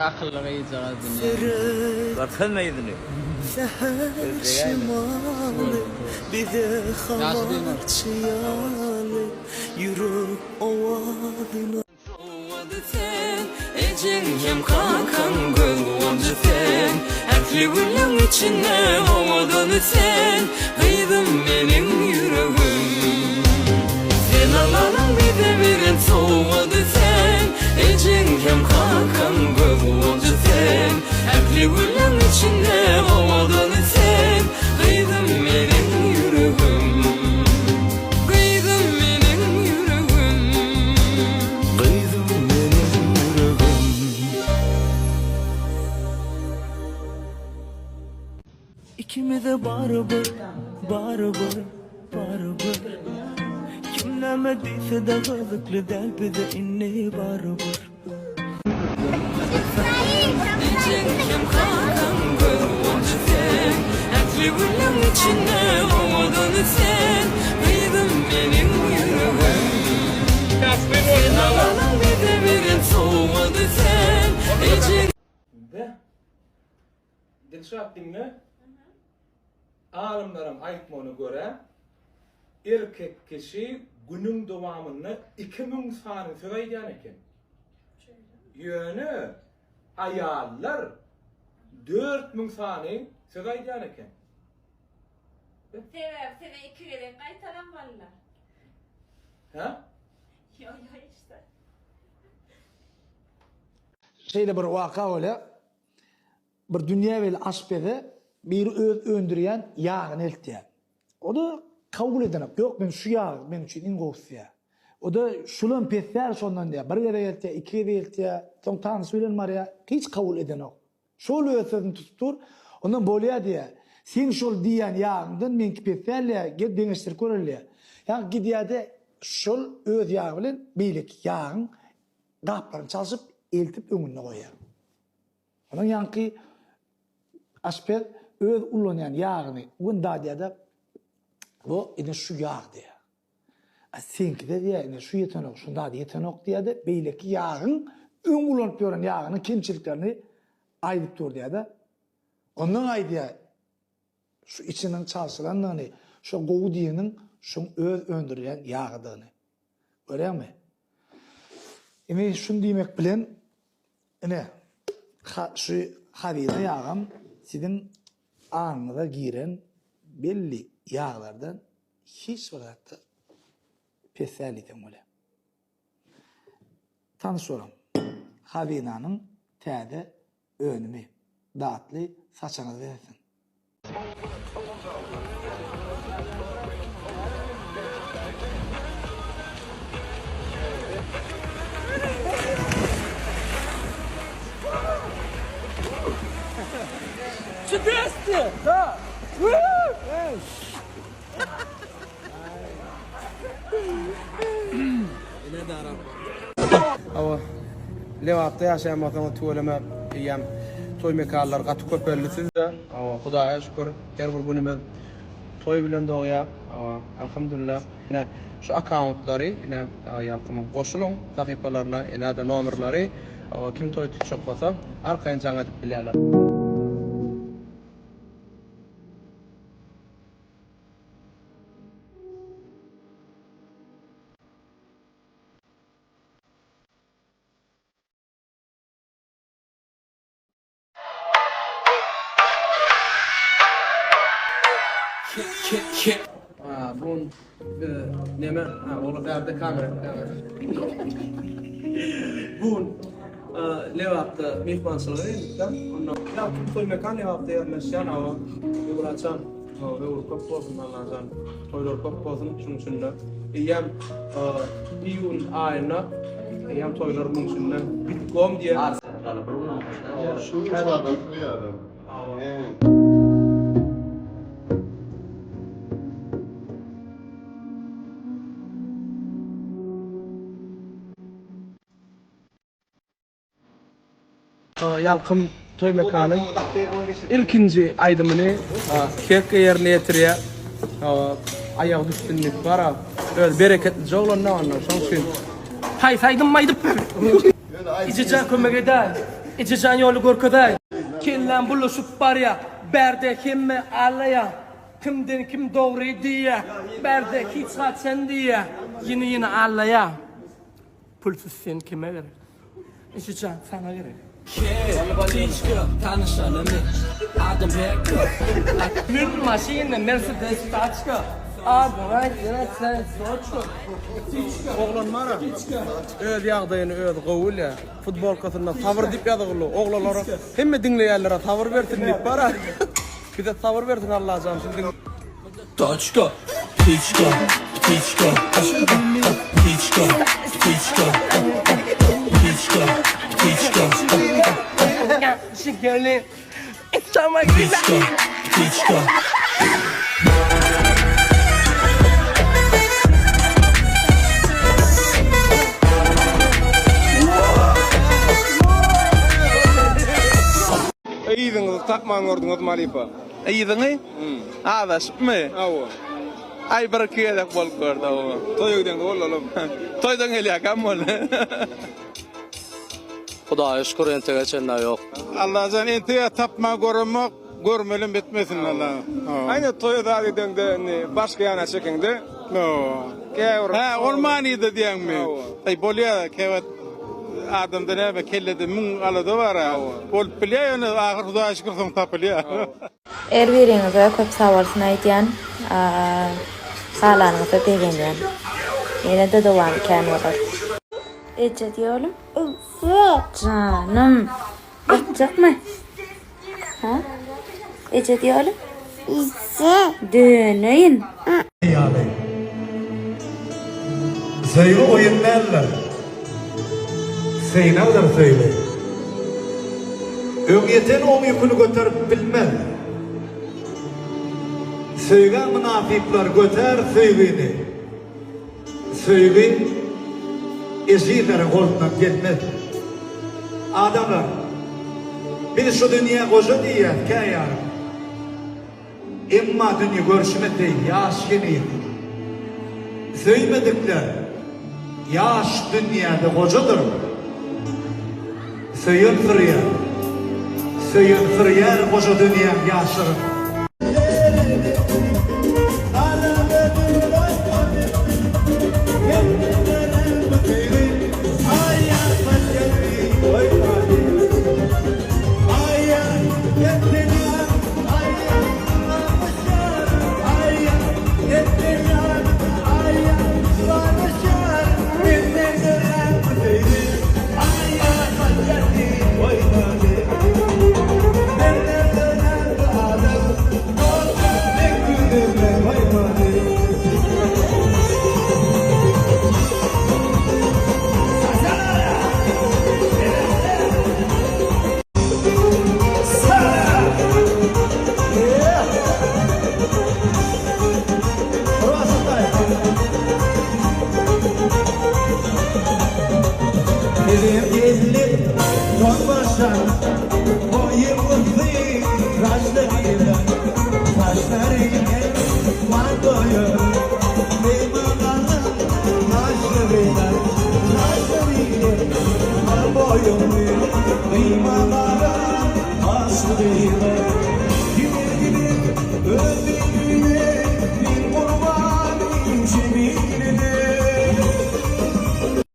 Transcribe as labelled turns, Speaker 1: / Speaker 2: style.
Speaker 1: Akylly gyzjagaz dünýäniň.
Speaker 2: Görkezme ýüzüni.
Speaker 3: Säher şemaly bize habarçy ýaly ýürek owazyna.
Speaker 4: Sowgady sen, ejeň hem kakaň göz guwanjy sen, Ähli gülleň içinde owadany sen, Gyzym meniň ýüregim. Sen Allanyň bize beren sowgady sen, Ejeň hem kakaň göz guwanjy sen, Ähli gülleň içinde owadany sen, Gyzym meniň ýüregim. Gyzym meniň ýüregim.
Speaker 3: Gyzym meniň ýüregim. Ikimize barybir, barybir, barybir Kim näme diýse-de gyzykly däl bize indi barybir.
Speaker 4: Ejeň hem kakaň göz guwanjy sen Ähli gülleň içinde owadany sen Gyzym meniň ýüregim Sen Allanyň bize beren sowgady sen Ejeň
Speaker 5: Dilşat diňle. Alymlaryň aýtmagyna görä, erkek kişi günüň dowamynda 2000 sany söz aýdýan eken. Ýöne aýallar 4000 sany söz aýdýan eken.
Speaker 6: Sebäbi size iki gezek gaýtalanmalylar.
Speaker 5: Hä?
Speaker 6: Ýo ýo işte.
Speaker 7: Şeýle bir waka bolýar. Bir dünýä belli aşpeze biri öz öndürýän ýagyny eltýär. O-da kabul edenok. Ýok, men şu ýag meň üçin iň gowusy diýýär. O-da şulam pes däl şondan diýýär. Bir gezek eltýär, iki gezek eltýär. Soň tanşy bilen barýar. Hiç kabul edenok. Şol öz sözüni tutup dur. Ondan bolýar diýýär. Seň şol diýýän ýagyňdan meňki pes däl diýýär. Gel deňeşdirip göreli diýýär. Ýaňky gidýär-de şol öz ýagy bilen beýleki ýagyň gaplaryny çalşyp eltip öňünde goýýar. Onuň ýaňky aşpez öz ullanýan ýagyny gün dadýada bu ine şu ýag diýýär. A seňkide diýýär ine şu ýetenok, şu zat ýetenok diýýär-de beýleki ýagyň öň ulanyp ýören ýagynyň kemçiliklerini aýdyp dur diýýär-de. Ondan aýdýar şu içiniň çalşylandygyny, şo gowy diýeniň şoň öz öndürýän ýagydygyny. Görýäňmi? Indi şuny diýmek bilen, ine, şu hazyna ýagam siziň aňyňyza giren belli ýaglardan hiç bir zatda pes däl diýseň bolýar. Tanyş boluň, Hazynanyň täze önümi, datly saçagyňyzy bezetsin.
Speaker 8: Hawa, Lebapda ýaşaýan bolsaňyz tüweleme eýýäm toý mekanlary gaty köpeldi sizde. Hawa, Hudaýa şükür, her bir günümiz toý bilen dogýar. Hawa, alhamdulillah. Ine, şu akkauntlary, ine, ýalkymyň goşulyň sahypalaryna, ine-de nomerleri. Hawa, kim toý tutjak bolsa, arkaýyn jaň edip bilýärler. Bu biz neme? Ha, ola bärde kamera. Bu Lebapda myhmançylyga geldik-de. Onda Ýalkym toý mekan Lebapda ýerleşýän awa. Ýuraçan. Höwür köp bolsun Allajan. Toýlar köp bolsun şuň üçin-de. Eýýäm iýun aýynda eýýäm toýlar muň üçin-de bitgom diýen. Ýalkym toý mekanyň ilkinji aýdymyny Kekge ýerine ýetirýär. Aýagy düşsün diýip bar. Öz bereketlije oglan-da ondan şoň üçin. Haýsy aýdym aýdyp ber. Ejejan kömek edäý.
Speaker 2: Ejejan ýoly görkezäý. Kelläm bulaşyp barýa. Bärde hemme alaýa. Kimden kim dogry diýýä. Bärde hiç haçan diýýä. Ýene ýene alaýa. Pulsuz sen kime gerek? Ejejan saňa gerek. Ptiçka tanyşalymy? Adym Pekka. Mün maşyna Mercedes taçka. Adyň aýt sen soçka. Ptiçka.
Speaker 8: Oglan bar-a, öz ýagdaýyny özi gowy bilýär. Futbolkasynda sabyr diýip ýazygly. Oglanlara hemme diňleýänlere sabyr bersin diýip bar-a. Bize sabyr bersin Allajan şu diň.
Speaker 3: Taçka, ptiçka, ptiçka, ptiçka, ptiçka, ptiçka, ptiçka,
Speaker 2: Şekerli.
Speaker 3: ptiçka, ptiçka.
Speaker 5: Yzyňyzy tapman gördüňiz Malipa.
Speaker 9: Yzyňy? Azaşypmy?
Speaker 5: Hawa.
Speaker 9: Aý bir iki gezek bolup gördi hawa.
Speaker 5: Toýa gideňde boldy olam.
Speaker 9: Toýdan gelýärkäm boldy.
Speaker 1: Hudaýa şükür entege çenli ýok.
Speaker 10: Allajan entegä tapman göremok, görmelem etmesin Allah.
Speaker 5: Aýna toýa zat edeňde indi başga ýana çekeňde. Käbir.
Speaker 10: Hä, ol manyda diýýäňmi?
Speaker 5: Hawa.
Speaker 10: Aý bolýa käwagt adamda näme kellede müň alada bar-a. Bolup bilýär ýöne ahyr Hudaýa şükür soň tapylýar.
Speaker 6: Her biriňize köp sagbolsun aýdýan. Galanyňyza begenýän. Ýene-de dowamy kän bolar. Eje diý oglum. Janym. Ýatjakmy? Ha? Eje diý oglum. Döneýin.
Speaker 11: Ýaly. Söýgi oýun däldir. Synagdyr söýgi. Öňýeten oň ýüküni göterip bilmez. Söýgä mynasyplar götär söýgini. Söýgi ejizlere golundan gelmez. Adamlar, biz şu dünýä goja diýýäs käýarym. Emma dünýe görşümiz deý ýaş heniz. Söýmedikler ýaş dünýäde gojadyr. Söýen sürýär. Söýen sürýär goja dünýäň ýaşlygyn.